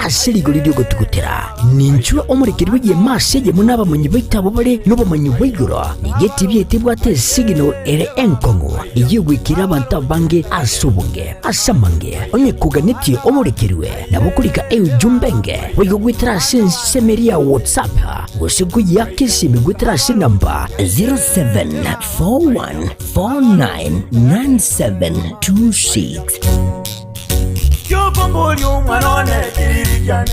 ase rigori ri'ogotugutera. Ninchwe omorekeri bw'egeema ase eyemo nabamanyi baito abwo bare nobomanyi bwa igoro. Nigo etibi yaito ebwate esignal ere enkong'u, eyio egwekire abanto abange ase obonge. Ase amange, onye koganetie omorekerwe, nabo okorika eujumbe enge, boigo goetera ase ensemo eria ya WhatsApp, gose koyeaka esimi goetera ase enamba 0741499726. Kiokomboria omwana one kiriri kiane.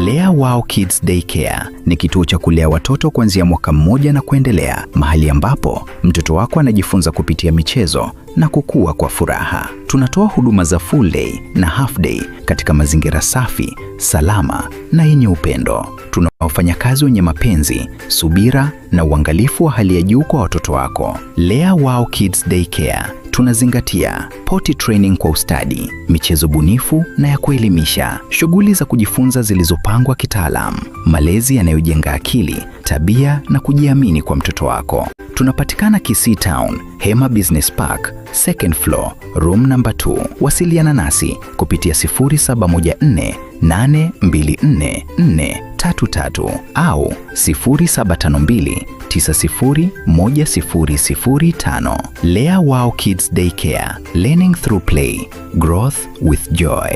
Lea Wow Kids Daycare ni kituo cha kulea watoto kuanzia mwaka mmoja na kuendelea, mahali ambapo mtoto wako anajifunza kupitia michezo na kukua kwa furaha. Tunatoa huduma za full day na half day katika mazingira safi, salama na yenye upendo. Tuna wafanyakazi wenye mapenzi, subira na uangalifu wa hali ya juu kwa watoto wako. Lea Wow Kids Daycare tunazingatia potty training kwa ustadi, michezo bunifu na ya kuelimisha, shughuli za kujifunza zilizopangwa kitaalam, malezi yanayojenga akili, tabia na kujiamini kwa mtoto wako. Tunapatikana Kisii Town, Hema Business Park, second floor, room number 2. Wasiliana nasi kupitia 0714 824 433 au 0752 901005. Lea Wow Kids Daycare, learning through play, growth with joy.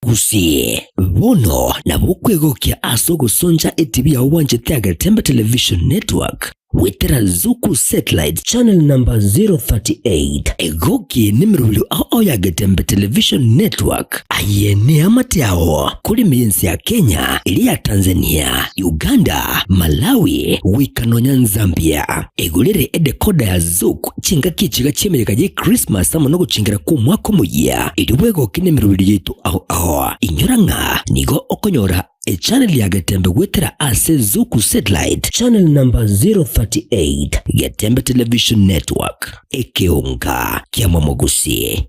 Gusii, bono nabo okwegokia ase ogosoncha etibi yao bwanchete ya Getembe Television Network goetera Zuku Satellite Channel number 038. Egoki nemerobio ao ao ya Getembe Television Network. Aye neamate ao korime y'ense ya Kenya, eria ya Tanzania, Uganda, Malawi, goika nonya Nzambia. Egorere edecoder ya Zuku chingaki echiga chi'emeyega ye Christmas amo nogochengera kw'omwaka omoyia, erio bwegoke nemerobio yaito ao ao. Inyora ng'a nigo okonyora echannel ya Getembe goetera ase Zuku Satellite channel number 038, Getembe Television Network, ekeonga kia Momogusi.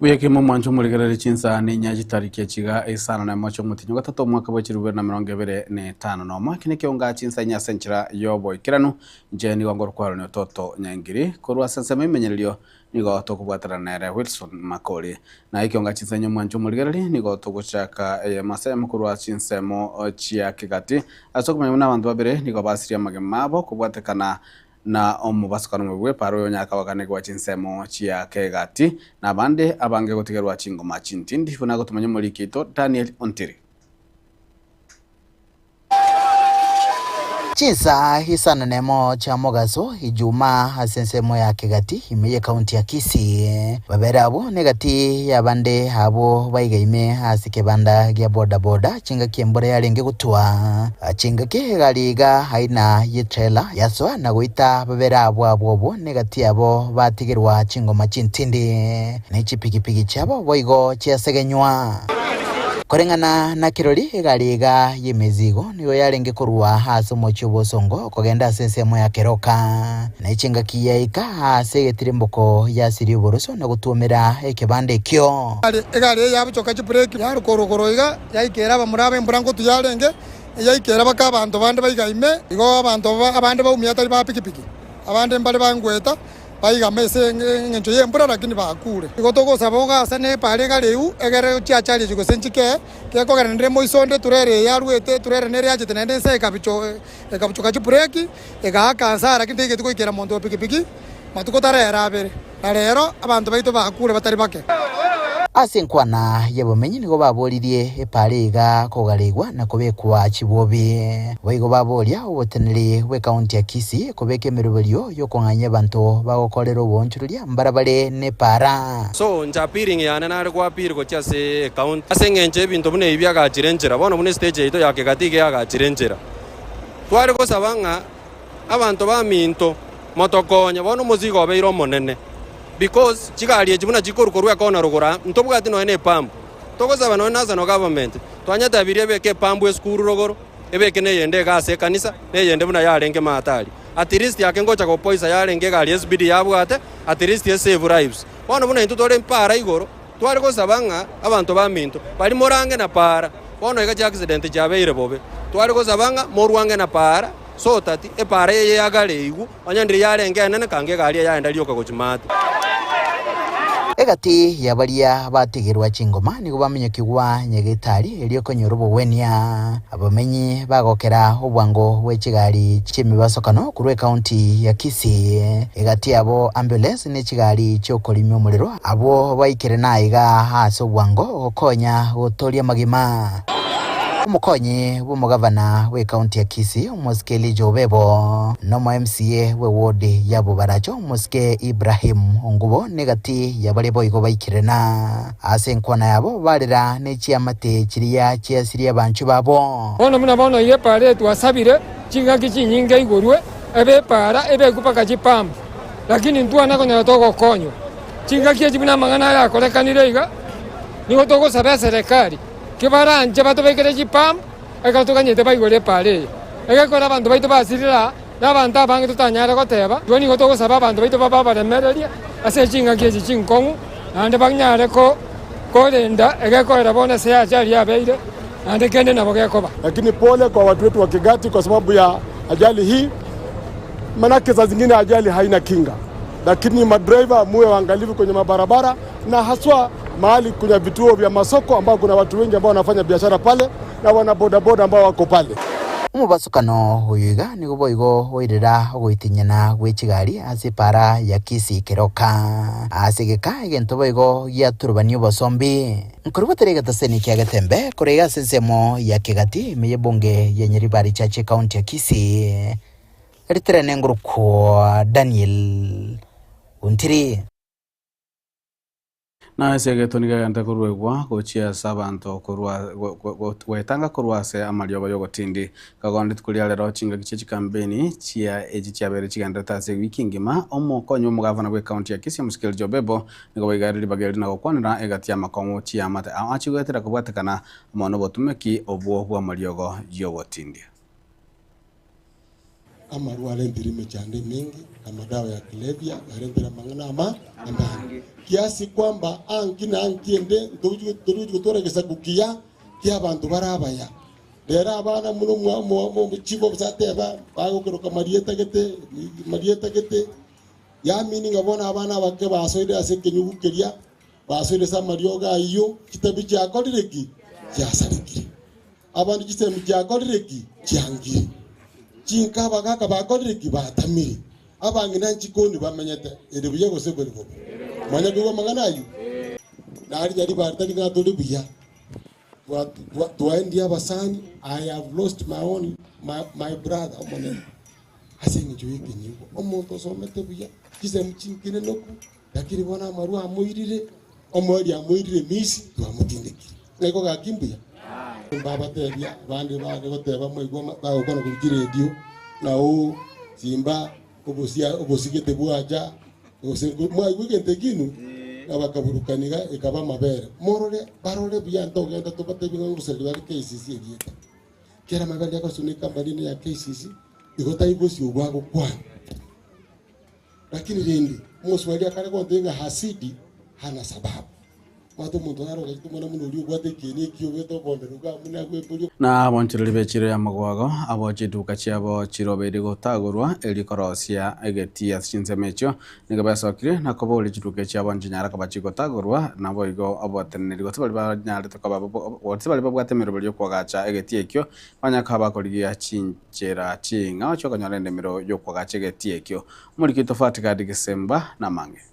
Buya kemo omwancho omorigererie chinsa inya chitariki echiga isano na emo chi'omotienyi ogatato omwaka bwe chilifu bibere na emerongo ebere na etano na omo. Eki nekeonga chinsa inya ase enchera y'oboikeranu. Inche nigo ngorokwarania Ototo Nyaingiri korwa ase ensemo y'ememenyererio nigo tokobwatana nere Wilson Makori. Na ekeonga chinsa inya omwancho omorigererie nigo togochaka eyemo ase eyemo korwa chinsemo chia kegati ase okomanya buna abanto babere nigo basirie amagima abo kobwatekana Na omobasukano omobe bw'epaaro oyo onye akabaganigwa chinsemo chia kegati, na abande abange gotigerwa chingoma chintindi, buna agotomanya omoriki oito Daniel Ontiri. Chinsa isano nemo chia mogaso Ijumaa ase ensemo ya Kegati ime y'ekaunti ya Kisii. Babere abwo negati y'abande abwo baigaime ase ekebanda gia boda boda chingaki embura yarenge gotwa. Chingaki egari iga aina ye trailer yasoa na goita babere abwo abwo obwo negati yabo batigerwa chingoma chintindi ne chipigipigi chiabo boigo chiasegenywa. Koreng'ana na kirori egari iga y'emezigo nigo yarenge korwa ase omochie obosongo kogenda ase ensemo ya Keroka. Ne chingaki yaika ase egetirimboko yasiria oboroso na gotwomera ekebanda ekio. Egari eye yabochoka chibreki yaruka orogoro iga yaikera abamura ab'embura ngotu yarenge, yaikera baka abanto bande baiga ime, igo abanto abande baumia tari ba pikipiki, abande mbare bangweta. Baigame ase engencho y'embura, lakini bakure. Igo togosaba ogase na epaara egare egere chiachari echi gose nchikee, gekogera naende moiso onde eturere eye arwete, eturere nere yachete naende ense ekabichoka chibureki, egaaka nsa lakini teigeti goikera monto o pikipiki matuko tarera abere. Na rero abanto baito bakure batari bake. Ase enkwana y'obomenyi nigo baboririe epaara iga kogareigwa na kobekwa chibwobi. Boigo baboria oboteneneri bw'ekaunti ya Kisii kobeka emeroberio y'okong'anyia abanto bagokorera oboonchoreria mbarabare nepaara. So inche appealing yane nare go appeal gochia ase ecounty ase eng'encho ebinto buna ebi biagachire enchera. Bono buna estage yaito ya Kegati iga yagachire enchera. Tware gosaba ng'a abanto baminto motokonye bono omozigo obeire omonene because chigari echi buna chikorwa korwa ekona rogoro aa ntobwati nonya na epump. Togosaba nonya national government twanyetebirie ebeke epump esukuru rogoro, ebeke na eyende iga ase ekanisa, na eyende buna yarenge maate aria. At least ake ngocha gopoisa yarenge egari espeed yabwate, at least esave lives. Bono buna intwe tore paara igoro, tware gosaba ng'a abanto baminto baria morange na paara, bono iga chiaccident chiabeire bobe, tware gosaba ng'a morwange na paara so that epaara eye yagareigwe onye ndiri yarenge enene kanga egari eye yaenda rioka gochia maate. Egati ya baria batigerwa chingoma nigo baminyokigwa nyagetari erio konyora obogwenia. Abamenyi bagokera obwango bwe chigari chi'emebasokano korwa ekaunti ya Kisii. Egati yabo ambulance ne chigari chi'okorimia omorero abwo baikire naiga ase obwango gokonya gotoria amagima. Omokonyi bw'omogavana bw'ekaunti ya Kisii Omosike Elijah Obebo na omo MCA bw'eward ya Bobaracho Omosike Ibrahim Ongubo negati ya baria boigo baikire na ase enkwana yabo barera ne chiamate chiria chiasirie abanchwa babo. Bono buna bono iga epaara eye twasabire chingaki chinyinge igorwe, ebe epaara ebekwe mpaka chipambu, lakini ntwana konyora togokonywa. Chingaki echi buna amang'ana aya akorekanire iga, nigo togosaba eserekari kebaranche batobekere chipambu ekero toganyete baigore epaara eye. Egekora abanto baito basirire aa, na abanto abange totanyare goteba, igo nigo togosaba abanto baito babe abaremereria ase chingaki echi chinkong'u, naende banyare korenda egekoera bono ase ajali yabeire, naende kende nabo gekoba. Lakini pole kwa watu wetu wa Kegati kwa sababu ya ajali hii, manake saa zingine ajali haina kinga, lakini madriver muwe waangalifu kwenye mabarabara na haswa mahali kuna vituo vya masoko ambao kuna watu wengi ambao wanafanya biashara pale na wana bodaboda ambao wako pale. Omobasokano oyo iga nigo boigo oirera ogoitinyana gwe chigari ase epaara ya Kisii keroka ase egeka egento boigo giaturubania obosombi. Nkorobotera egetaseni kia Getembe kore iga ase ensemo ya Kegati ime y'ebunge ya Nyaribari Church ekaunti ya Kisii ritirene ngorokwa Daniel Ontiri. Na ase egetoni kegente koruegwa gochia ase abanto korwa gwetanga korwa ase amariogo y'ogotindi. Kagonda rituko ria rero chingaki chie chikampeni chia echi chiabeire chigenderete ase ewiki engima, omokonyi bw'omogavana bw'ecounty ya Kisii Omosike Elijah Obebo nigo baigaire ribaga eri na gokwanera egati y'amakong'u chiamate ao achie goetera kobwatekana amo nobotumeki obwo bw'amariogo y'ogotindia. Amarwa arentire emechando emenge, na amadawa ya kulevya yarentire amang'ana ama amange, kiasi kwamba anki na anki ende ntoruchi gotwara egesaku kiya ki'abanto bare abaya. Rero abana buna omochief officer ateba, bagokeroka marieta gete, marieta gete, yamini ng'a bono abana abake basoire ase ekenyugu keria, basoire ase amariogo ayio, chitabi chiakorire ki? Chiasarekire. Abanto chisemi chiakorire ki? Chiangire. Chinka abagaaka bakorire ki? Batamire. Abang'ina nchikoni bamenyete. Ere buya gose bore bobe? Mwanya koigwa amang'ana ayio? Narinya ribari tari ng'a tore buya. Twaendie abasani, I have lost my own my, my brother omonene ase eng'encho y'ekenyigwa. Omonto osomete buya, chisemi chinkenenoku, lakini bono amarwa amoirire, omoerio amoirire emisi, twamotindekire. Ng'ai kogaki mbuya? Mbabatebia abande bare goteba mwaigwa bagokwana korwa chiredio, ng'a oo simba obosia obosigete bwacha, gose mwaigwa egento ekio inwe? Ng'a bakaburukania iga ekaba amabere. Morore barore buya ntogenda tobatebie ng'a ngosaria bare KCC erieta. Kera amabere riakoroswa na ecompany ene ya KCC, igo tari bosio obwo agokwana. Lakini rende omoswahili akare gontebia ng'a hasidi hana sababu. Bwata omonto naro ogachete omwana buna oria obwate ekieni ekiobete obondere iga buna agweboria. Na abonchoreri b'echiro y'amagwago, abo chiduka chiabo chirobeire gotagorwa erio korosia egetii ase chinsemo echio, nigo besokirie na koboria chiduka echiabo nchinyare koba chigotagorwa, naboigo oboteneneri gose baria banyarete koba gose baria babwate emeroberi y'okoagacha egetii ekio, banyare koba bakorigia chinchera ching'ao chi'okonyora endemero y'okoagacha egetii ekio. Omoriki oito Fatigadi Gisemba namange.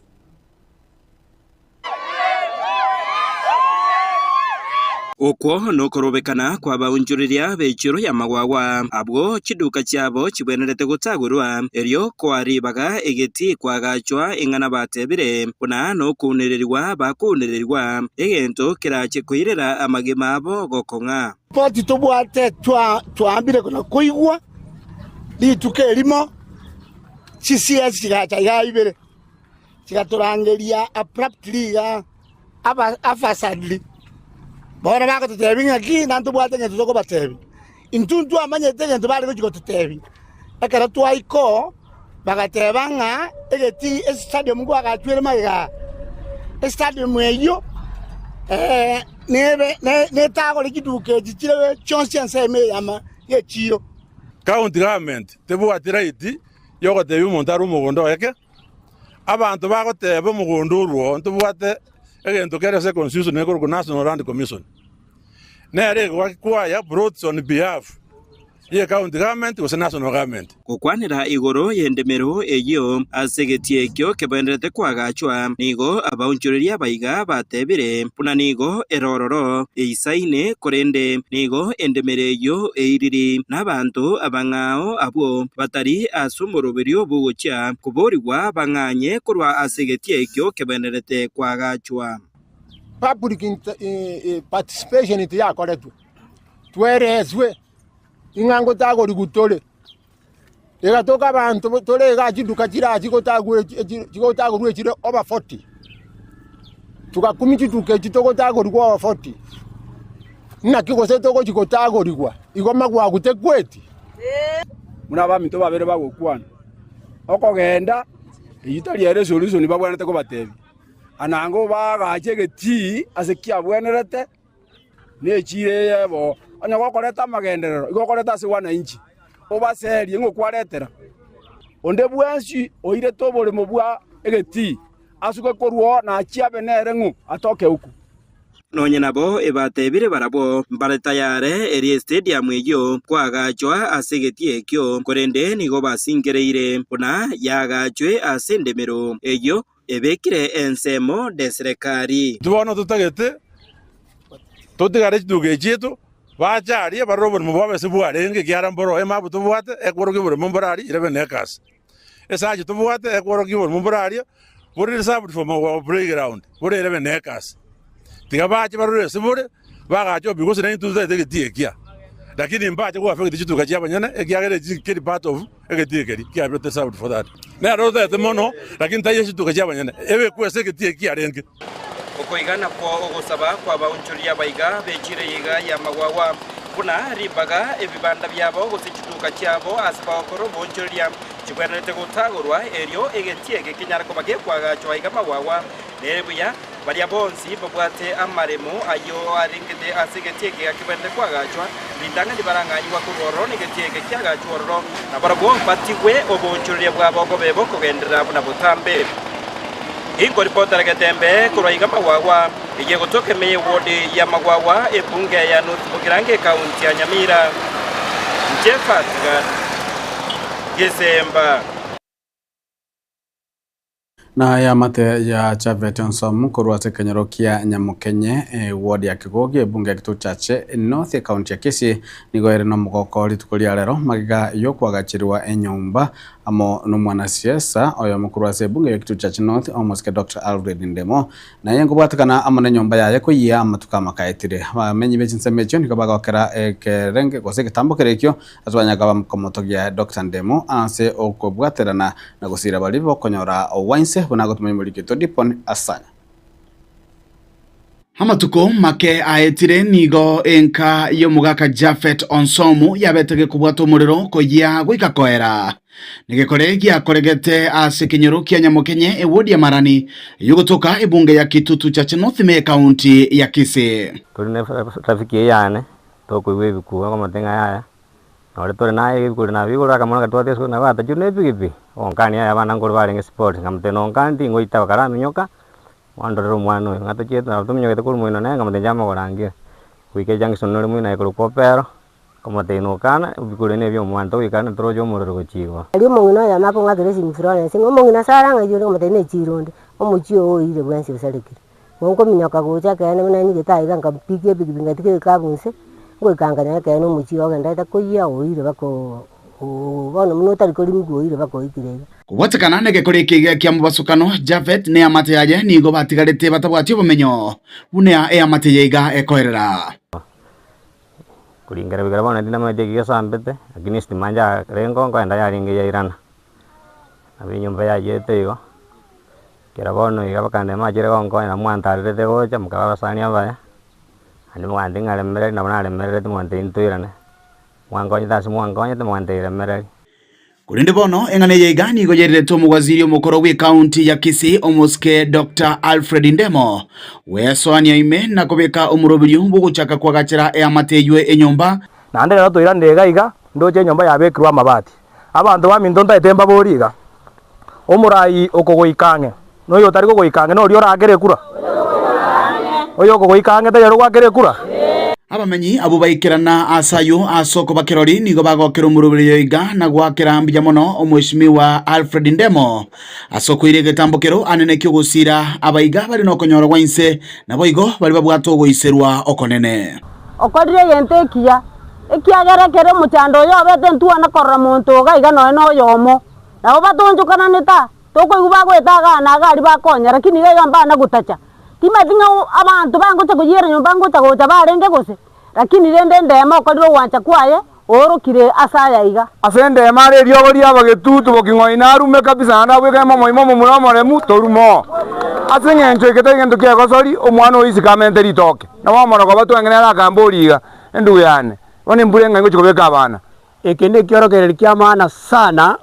Okwo nokorobekana kw'abaonchoreria b'echiro y'amagwagwa, abwo chiduka chiabo chibwenerete gotagorwa, erio koa ribaga egetii kwagachwa ing'ana batebire, buna nokounererigwa bakounererigwa, egento kerache koirera amagima abo gokong'a. Ripoti tobwate twaambire na koigwa rituko erimo, chiCS chigacha igaa ibere. Chigatorangeria abruptly iga haphazardly, bono bagototebia ng'aki na ntobwate egento tokobatebia. Intwe ntwamanyete egento bare gochia gototebia. Ekero twaika oo, bagateba ng'a egeti estadium kwagachwere magega aa, estadium eyio nebe netagore chiduka echi chire chionsi ensemo eye ya y'echiro. County government tebwati right yogotebia omonto arwe omogondo oye ke. Abanto bagoteba omogondo orwo ntobwate egento kere ase econstitution ekorokwa National Land Commission. Nere egoacquire plots on behalf ye county government gose national government. Gokwanera igoro y'endemero eyio ase egetii ekio kebenderete koagachwa, nigo abaonchoreria abaiga batebire buna nigo ere ororo eisaine, korende nigo endemero eyio eiriri nabanto abang'ao abwo batari ase omoroberio bw'ogochia koboorigwa bang'anye korwa ase egetii ekio kebenerete koagachwa. Public participation tiyakoretwe, twereswe ing'a ngotagorigwa tore, egatoka abanto tore igaa chiduka chire aa chigotagorwa echire over 40, togakumia chiduka echi togotagorigwa over 40, naki gose togochi gotagorigwa igo magwagu tekweti? Buna abaminto babere bagokwana, okogenda, eyio tari ere esolution babwenerete kobatebia. Anango obaagache egetii ase kiabwenerete, na echiira eye bo. Onye gokoreta amagenderero, igo okoreta ase wananchi, obaserie ng'a okwaretera. Onde bwensi oirete oboremo bwa egetii, asuke korwa oo na achie abe nere ng'o atoke okwo. Nonya nabo ebatebire barabwo mbare tayare erio estadium eyio koagachwa ase egetii ekio, korende nigo basingereire buna yaagachwe ase endemero eyio ebekire ensemo deserekari. Intwe bono totagete totigare chitugo echi chiaito, bache aria barore oborimo bwabo ase bwarenge, ekiagera mboro emabu tobwate ekworokia oborimo mbore aria 11 acres. Esachi tobwate ekworokia oborimo mbore aria bore reserved for our playground bore 11 acres. Tiga bache barore ase bore, bagache obi gose naintwe totagete egetii ekia. Lakini mbache go affect chituka chia abanyene ekiagera echi keri part of egetii ekeri kiabete reserved for that. Nero totagete mono lakini taiyo chituka chia abanyene ebekwe ase egetii eki kiarenge. Okoiga nakwo ogosaba kw'abaonchoria abaiga b'echiro eyeiga y'amagwagwa, buna ribaga ebibanda biabo gose chituka chiabo ase bagokora oboonchoreria chigwenerete gotagorwa, erio egetii eke kenyare koba gekoagachwa aiga amagwagwa. Nere buya baria bonsi babwate amaremo ayio arengete ase egetii eke gakebwenerete koagachwa, ritang'ani barang'anyigwa korwa ororo negetii eke kiagachwa ororo, na barabwo batigwe oboonchoreria bwabo bobe bokogenderera buna botambe. Inkoripotera getembe korwa iga Magwagwa, eye egotoka ime y'ewodi ya Magwagwa, ebunge ya North Mugirango ekaunti ya Nyamira. Inche Fatiga Gesemba. Na eamate ya Chavet Onsomu korwa ase ekenyoro kia Nyamokenye, eward ya Kigogi, ebunge ya Kitutu Chache North, ekaunti ya Kisii, nigo ere nomogoko rituko ria rero magega yokoagacherwa enyomba amo nomwanasiasa oyomo korwa ase ebunge ya Kitutu Chache North, omosike Doctor Alfred Ndemo, naye nkobwatekana amo nenyomba yaye koyia amatuko amakaetire. Abamenyi be chinsemo echio nigo bagokera ekerenge gose egetambo kere ekio ase banyare koba komotogia Doctor Ndemo ase okobwaterana na gosira baria bokonyora owainse buna agotumia omoriki Todipon Asanya. Amatuko make aetire nigo enka y'omogaka Japhet Onsomu yabete gekobwata omorero koyia goika koera. Negekore giakoregete ase ekenyoro kia Nyamokenye ewodi ya Marani eyogotoka ebunge ya Kitutu Chache North ime ekaunti ya Kisii. Tore na traffic eye yane, tokoigwa ebikuba okomotebia ng'a yaya, nore tore naye ebikuri nabigoro akamwana gatwate esukuru nabo atachire na epikipiki, ogonkania yaya abana nkore barenge sports, nkamotebia nonkani tingoitaba karaminyoka, Mwandorere omwana oyo, ng'a tochiete nabo tominyogete korwa moino nere, nkamotebia inche amagoro angire. Goika ejunction nore moino aye korokwa Opero, nkamotebia nokana, ebikuri na ebia omwana, togoikana toroche omorero gochia igoro. Aria omong'ina oyomo akong'akera esimi Florence, ng'a omong'ina Sarah ng'ai ore? Nkamotebia nechiro onde, omochie oo oire bwensi osarekire. Igo nkominyoka gocha ekeene buna nyigete aiga nkapiga epikipiki ngatiga egekabu inse, ngoika nkanyora ekeene omochie ogenderete koyia oire mpaka oo bono buna otari korimigwa oire mpaka oikire iga. Kobwatekana negekora eke iga kia mobasokano, Jafet na eamate yaye nigo batigarete batabwati obomenyo, buna eamate eye iga ekoerera. Koringera goikera bono tindamanyeti eki gesambete, lakini estima njarenge nkoenda yarenge yairana, nabo enyomba yayiete igo, ekero bono iga bakandema machere gonkonya nabo mwantarerete gocha mokaba abasani abaya, naende mwanti ng'aremereri nabo naremerereti mwantebi ntoirane. Mwankonyete ase mwankonyete, mwanteire remereri. Korende bono eng'ana eye iga nigo yairerete omowaziri omokoro bw'ekaunti ya Kisii omosike Doctor Alfred Ndemo gwesoania ime na kobeka omoroberio bw'ogochaka koagachera eamate eywo enyomba. Naende rero toiranire iga iga, ndoche enyomba yabekirwe amabati. Abanto baminto ntaete mbaborie iga, Omorai okogoika ang'e, na oyo otari kogoika ang'e noria oraakere ekura? Oyo okogoika ang'e tari ere ogoakera ekura? Abamenyi abwo baikerana aase ayio ase okoba kirori nigo bagokera omoroberio iga na goakera mbuya mono Omweshimiwa Alfred Ndemo ase okoira egetambo kero anene ki'ogosiira abaiga bare nokonyora gwa inse naboigo baria babwate ogoiserwa okonene. Okorire egento ekiya, ekiagera ekero omochando oyo obete ntwana korora monto iga iga nonya noyomo. Nabo batonchokananete aa, tokoigwa bagoeta igaa na iga aria bakonya, lakini iga iga mbana gotacha. Timanyeti ng'a abanto bangocha koyiera nyomba ngocha gocha barenge gose, lakini rende endemo okorire ogwancha kwaye, oorokire ase aya iga. Ase endemo are eriogo ri'abagetutu boking'oina arume kabisa naende abwekane momoima omomura omoremu torume oo. Ase engencho eke tari gento ki'egosori, omwana o isiko amente ritoke. Nabo omorogoba tweng'e nere akambori iga, Endugu yane, bono embura eng'ai ngochia kobeka abana? Eke nekiorokererio ki'amaana sana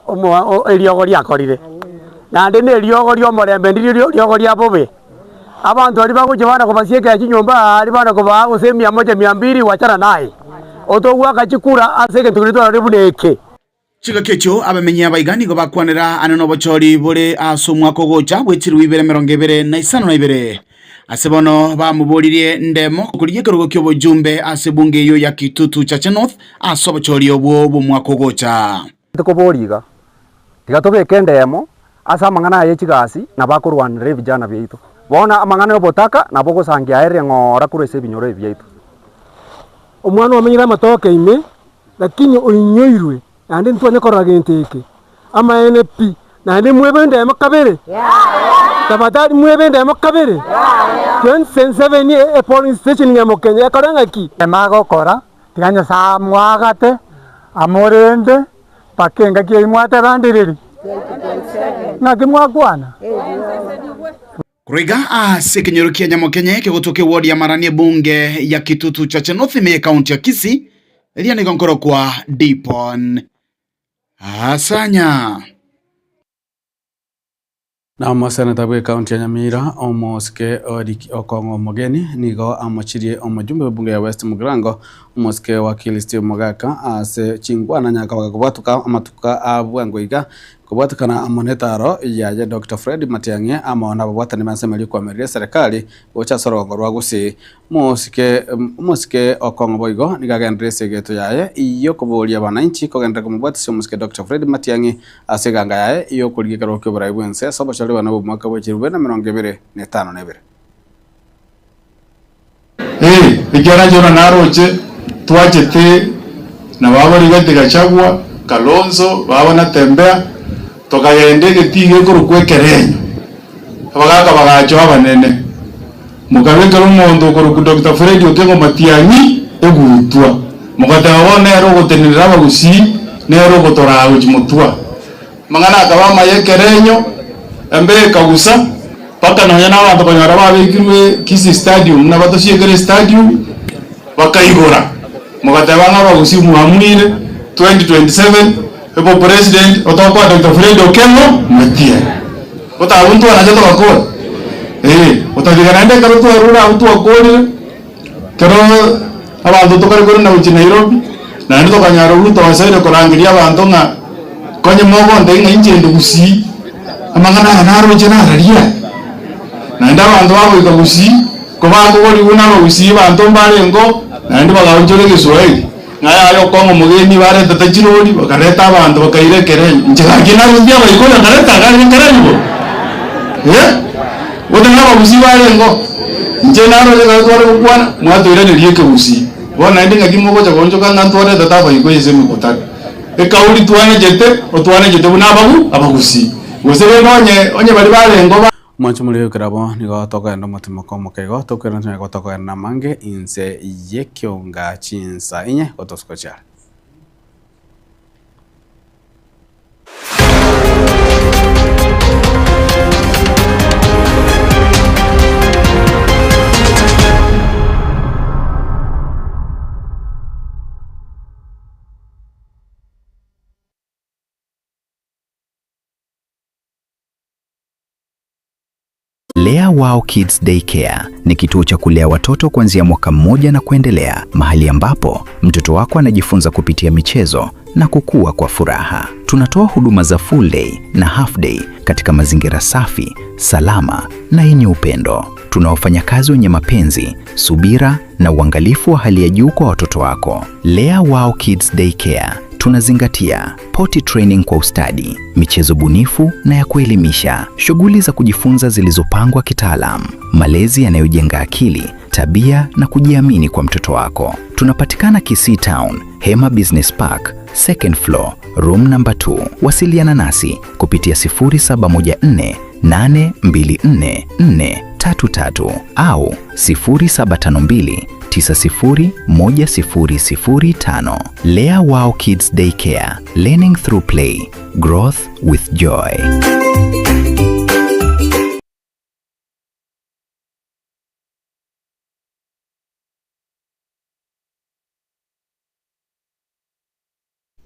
eriogo riakorire, naende neriogo ri'omorembe ndirio riogo ria bobe. Abanto baria bagochia bana kobasiekera chinyomba aa aria bana kobaa gose mia moja mia mbili wachana naye. Otogoaka chikura ase egento keria twarorire buna eke. Chingaki echio abamenyi abaiga nigo bakwanera ane nobochori bore ase omwaka ogocha bwe chilifu ibere emerongo ebere na isano na ibere. Ase bono bamoboririe ndemo korigia ekerogo ki'obojumbe ase ebunge eyio ya Kitutu Chache North ase obochori obwo bw'omwaka ogocha. Tikoboria iga, tiga tobeke endemo ase amang'ana aya ye chigasi nabo akorwanerera ebijana biaito. Bono amang'ana y'obotaka nabo ogosangia aerire ng'ora korwa ase ebinyoro ebi biaito. Omwana omenyire amatoke ime, lakini oinyoirwe, naende ntitwanya korora gento eke. Amaene pi, naende mwebe endemo kabere? Tafadhali mwebe endemo kabere? 2027 e polling station Nyamokenye ekore ng'aki? Emagokora, tiga Nyasae amoagate, amorende, mpaka engaki eyio mwateba ndiriri? Ng'aki mwakwana? Korwa iga ase ekenyoro kia Nyamokenye kegotoka eward ya Marani ebunge ya Kitutu Chache North ime y'ekaunti ya Kisii, eria nigo nkorokwa Dipon Asanya. Na omoseneta bw'ekaunti ya Nyamira, omosike Eric Okong'o Omogeni, nigo amochirie omojumbe bw'ebunge ya West Mugirango, omosike Wakili Steve Mogaka ase chinkwana nyakabaga kobwatuka amatuko a bwango iga Kobwatekana amo netaaro yaye Doctor Fred Matiang'i amo nababwatani b'ensemo eria okoamerera eserekari gocha ase orogongo rwa Gusii. Omosike omosike Okong'o boigo nigo agenderere ase egeto yaye y'okoboria abananchi kogenderera komobwatisia omosike Doctor Fred Matiang'i ase eganga yaye y'okorigia ekerogo ki'oborai bw'ense ase obochori bwane bw'omwaka bwe chilifu bibere na emerongo ebere na etano na ebere. Ee, ekiagera Jonah naroche twachete na baba Rigathi Gachagua, Kalonzo, baba Natembeya, tokagenda egetii gekorokwa Ekerenyo, abagaka bagachoa abanene, mokabekera omonto okorokwa Doctor Fred Okengo Matiang'i egutwa, mogateba bono nere ogotenenera abagusii, nere ogotoraa gochia motwa. Amang'ana akaba amaya Ekerenyo, embe ekagusa. Mpaka nonya na abanto konyora babekirwe Kisii Stadium buna batosiekere estadium, bakaigora, mogateba ng'a abagusii mwamuire 2027 obopresident otokoa Doctor Fred Okengo Matiang'i. Otabwo ntwanacha togakora? Ee, otatiga naende ekero twarure abwo twakorire, ekero abanto tokare korenda gochia Nairobi, naende tokanyara Ruto osoire korangeria abanto ng'a konye mogontebia ng'a inche inde Gusii, amang'ana aya naroche nararia aya. Naende abanto bagoika Gusii, kobakogorigwa na abagusii banto mbarengeo, naende bagaonchora egeswahili, ng'a yaya okong'a omogeni baretete chirori, bakareta abanto bakaira ekerenyo. Inche gaki narusia abaikoyo nkareta gari ekerenyo bono? Eh? Gose na abagusii barengeo? Inche naroche ekero tware gokwana, mwatoiraneria ekegusii. Bono naende ng'aki mogocha goonchoka ng'a ntwaretete abaikoyo ase emekutano? Ekauri twanechete, otwanechete buna abagu abagusii. Gose rende onye onye baria barengeo ba. Mwanche more ekerabo nigo tokogenda omotimoko omoke igo, tokwera tonyare koba tokogenda namange inse y'ekionga chinsa inye gotosuka chiare. Lea Wow Kids Daycare ni kituo cha kulea watoto kuanzia mwaka mmoja na kuendelea, mahali ambapo mtoto wako anajifunza kupitia michezo na kukua kwa furaha. Tunatoa huduma za full day na half day katika mazingira safi, salama na yenye upendo. Tuna wafanyakazi wenye mapenzi, subira na uangalifu wa hali ya juu kwa watoto wako. Lea Wow Kids Daycare tunazingatia potty training kwa ustadi, michezo bunifu na ya kuelimisha, shughuli za kujifunza zilizopangwa kitaalam, malezi yanayojenga akili, tabia na kujiamini kwa mtoto wako. Tunapatikana Kisii Town, Hema Business Park, second floor, room number 2. Wasiliana nasi kupitia 0714 824 433 au 0752 901005. Lea Wow Kids Daycare, learning through play, growth with joy.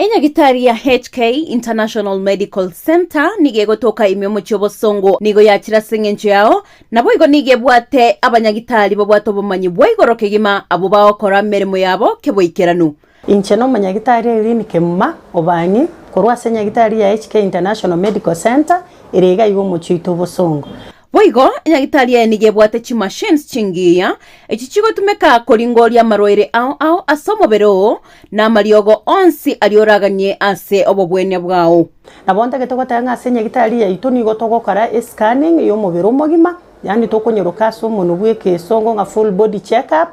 Enyagitari ya HK International Medical Centre nigo egotoka ime omochie obosongo nigo yachire ase eng'encho yao, naboigo nigo ebwate abanyagitari babwate obomanyi bwa igoro kegima abwo bagokora emeremo yabo keboikeranu. Inche nomonyagitari Irene Kemuma Obang'i korwa ase enyagitari ya HK International Medical Centre ere iga iga omochie oito obosongo. Boigo, enyagitari eye nigo ebwate chimachines chingiya, echi chigotumeka koringoria amarwaire ao ao ase omobere oo, na amariogo onsi aria oraganie ase obobwenia bwao. Nabo ntagete goteba ng'a ase enyagitari yaito nigo togokora escanning y'omobere omogima, yaani tokonyoroka ase omonwe bw'ekesongo ng'a full body check up,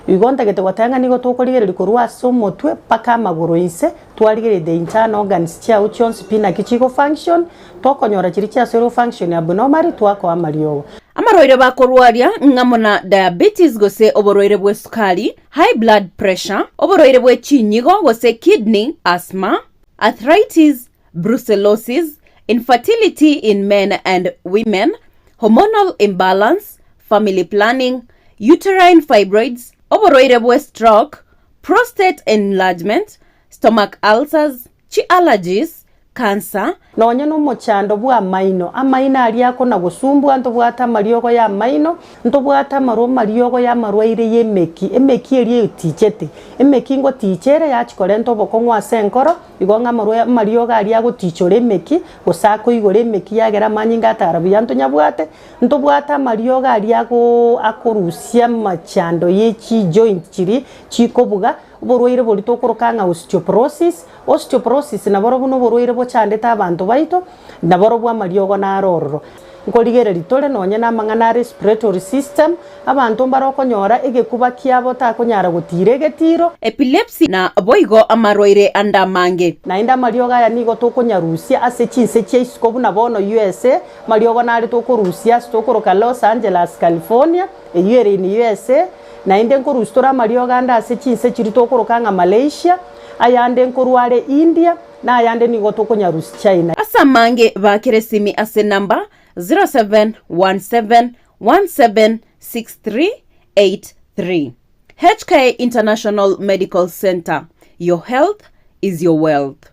igo ntagete goteba ng'a nigo tokorigereria korwa ase omotwe mpaka amagoro inse, twarigereria the internal organs chiao chionsi pi naki chigo function, Tokonyora chiria chiasoirwe function abnormally twakoa amariogo. Amarwaire bakorwaria ng'amo na diabetes gose oborwaire bw'esukari, high blood pressure, oborwaire bwe chinyigo gose kidney, asthma, arthritis, brucellosis, infertility in men and women, hormonal imbalance, family planning, uterine fibroids, oborwaire bwe stroke, prostate enlargement, stomach ulcers, chi allergies, cancer, Nonya nomochando bw'amaino, amaino aria akona-gosumbwa, ntobwate amariogo y'amaino, ntobwate amarwa amariogo y'amarwaire y'emeki, emeki eria etichete. Emeki ngoticha ere yachia korenta obokong'u ase enkoro, igo ng'a amarwa amariogo aria agotichora emeki, gose akoigora emeki yagera amanyinga atara buya ntonyabwate, ntobwate amariogo aria agoo akorusia amachando ye chijoint chiria chikobuga, oborwaire boria tokoroka ng'a osteoporosis, Osteoporosis naborobwo noborwaire bochandete abanto baito, naborobwo amariogo naro ororo. Nkorigereria tore nonye namang'ana a respiratory system, abanto mbare okonyora egekuba kiabo takonyara gotiira egetiro. Epilepsy na boigo amarwaire ande amange. Naende amariogo aya nigo tokonyarusia ase chinse chia isiko buna bono USA, amariogo nare tokorusia ase tokoroka Los Angeles, California, eyio ere in USA, naende nkorusia tore amariogo ande ase chinse chiria tokoroka ng'a Malaysia, Ayande nkorwa are India, na ayande nigo tokonyarusia China. Ase amange baakere esimi ase enamba 0717176383. HK International Medical Centre, your health is your wealth.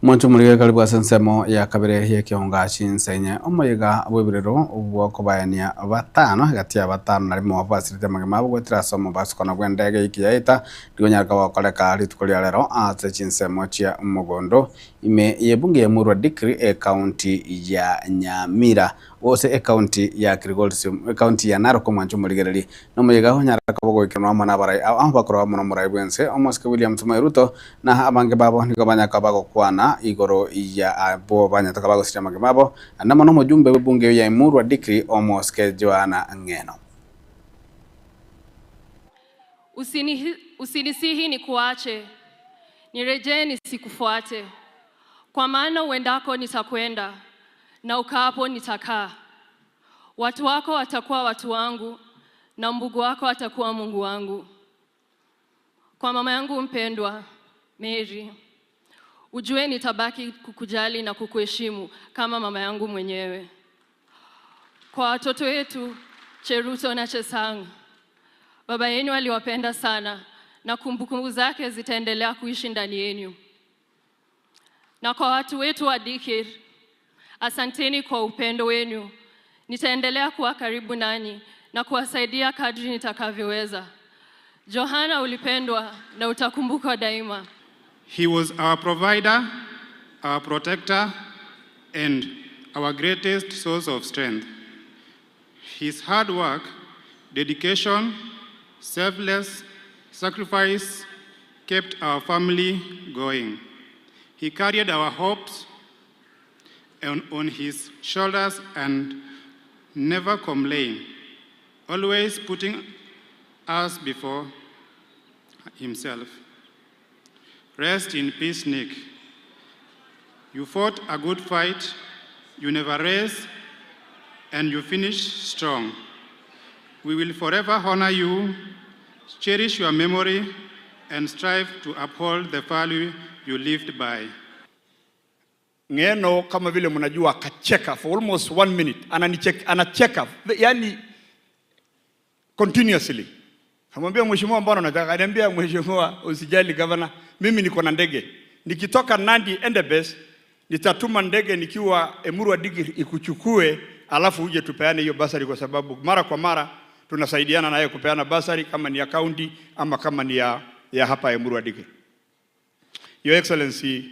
Omonto omorige karibu ase ensemo ya kabere y'ekeonga chinsenye omoyega bw'ebirero bw'okobaenia batano egati ya batano na rimo basirete amagima abo goetera ase omobasukano bw'endege eiki yaeta rigonyareka gokoreka rituko ria rero ase chinsemo chia mogondo ime y'ebunge ya Emurua Dikirr ekaunti ya Nyamira gose ekaunti ya Kilgoris ekaunti ya Narok omwancho omorigereri nomoyega onyare koba ogoikeranu amo nabarai aba bakorwa amo nomorai bwense omosike William Samoei Ruto na abange babo nigo banyaka bagokwana igoro ya abwo banyatoka bagosiria amagima abo namo nomojumbe bw'ebunge ya Emurua Dikirr omosike Joanna Ng'eno. Usinisihi nikuache, nirejee nisikufuate. Kwa maana uendako nitakwenda, na ukaapo nitakaa. Watu wako watakuwa watu wangu, na Mungu wako atakuwa Mungu wangu. Kwa mama yangu mpendwa Mary, ujue nitabaki kukujali na kukuheshimu kama mama yangu mwenyewe. Kwa watoto wetu Cheruto na Chesang, baba yenu aliwapenda sana na kumbukumbu zake zitaendelea kuishi ndani yenu. Na kwa watu wetu wa Dikir, asanteni kwa upendo wenu. Nitaendelea kuwa karibu nanyi na kuwasaidia kadri nitakavyoweza. Johana, ulipendwa na utakumbukwa daima. He was our provider, our protector, and our greatest source of strength. His hard work, dedication, selfless sacrifice kept our family going. He carried our hopes on his shoulders and never complained, always putting us before himself. Rest in peace, Nick. You fought a good fight, you never rest, and you finished strong. We will forever honor you, cherish your memory, and strive to uphold the value you lived by. Ngeno kama vile mnajua akacheka for almost one minute, ananicheka, anacheka yani continuously. Kamwambia mheshimiwa, mbona unataka? Ananiambia mheshimiwa, usijali governor, mimi niko na ndege. Nikitoka Nandi Endebess nitatuma ndege nikiwa Emurua Dikirr ikuchukue, alafu uje tupeane hiyo basari, kwa sababu mara kwa mara tunasaidiana naye kupeana basari kama ni ya county ama kama ni ya hapa Emurua Dikirr. Your Excellency,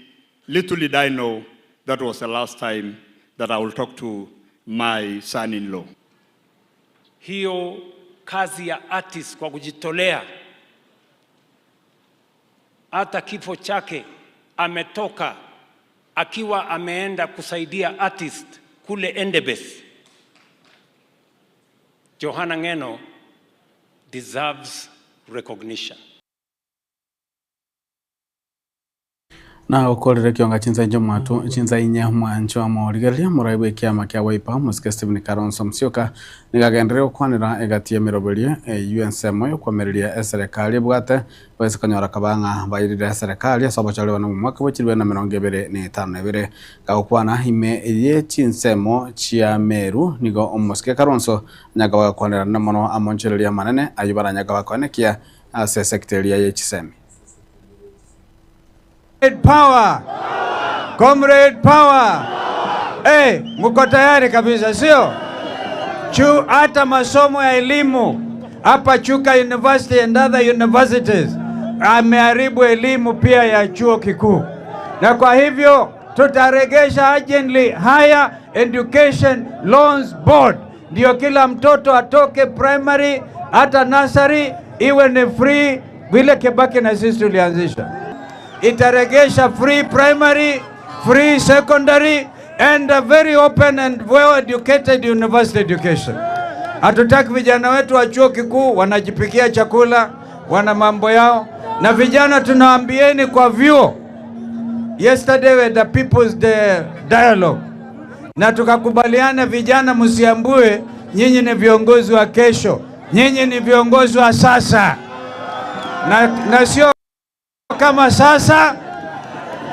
little did I know that was the last time that I will talk to my son-in-law. Hiyo kazi ya artist kwa kujitolea, hata kifo chake ametoka akiwa ameenda kusaidia artist kule Endebess. Johana Ngeno deserves recognition. Na okorire kionga chinsa inche omwatu chinsa inye omwancho amorigereria morai bwa ekiama kia Wiper omosike Stephen Kalonzo Musyoka nigo agenderere gokwanera egati ya emeroberio eywo ensemo yokwamereria eserekari ebwate base konyora kaba ng'a bairire eserekari ase obochori bone omwaka bwa chiribere na emerongo ebere na etano na ebere. Gagokwana ime eye chinsemo chia Meru nigo omosike Kalonzo anyaka bagakwanerana mono amonchereria amanene aywo baranyaka bakoenekia ase esecta eria ya chisemi. Power. Comrade power. Hey, mko tayari kabisa sio? Chu hata masomo ya elimu hapa Chuka University and other universities ameharibu elimu pia ya chuo kikuu, na kwa hivyo tutaregesha urgently Higher Education Loans Board, ndio kila mtoto atoke primary hata nursery iwe ni free, vile Kibaki na sisi tulianzisha. Itaregesha free primary, free secondary and a very open and well educated university education. Hatutaki vijana wetu wa chuo kikuu wanajipikia chakula, wana mambo yao, na vijana tunaambieni kwa vyuo. Yesterday we had the people's the dialogue, na tukakubaliana vijana, msiambue nyinyi ni viongozi wa kesho, nyinyi ni viongozi wa sasa, na, na sio kama sasa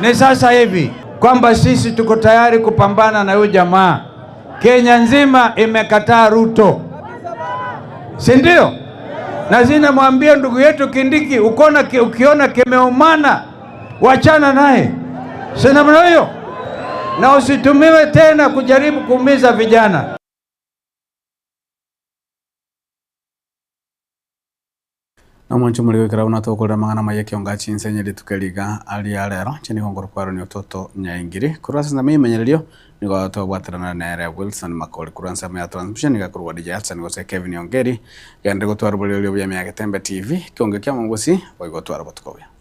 ni sasa hivi kwamba sisi tuko tayari kupambana na huyu jamaa. Kenya nzima imekataa Ruto, si ndio? Na zinamwambia ndugu yetu Kindiki, ukona, ukiona kimeumana wachana naye, si namna hiyo, na usitumiwe tena kujaribu kuumiza vijana. Nomwancho muri gwikara buna tokorera amang'ana maya ekionga chinsenye rituko riga aria rero inche nigo ngorokwarania ototo nyaingiri korwa ase ensemo ya emenyerereo nigo tobwaterana nere Wilson Makori korwa ensemo ya transmission niga korwa DJ Hudson gose Kevin Ongeri gende gotwara oboriorio buya Mia Getembe TV ekionge kia omongosi boigo otware obotuko obuya.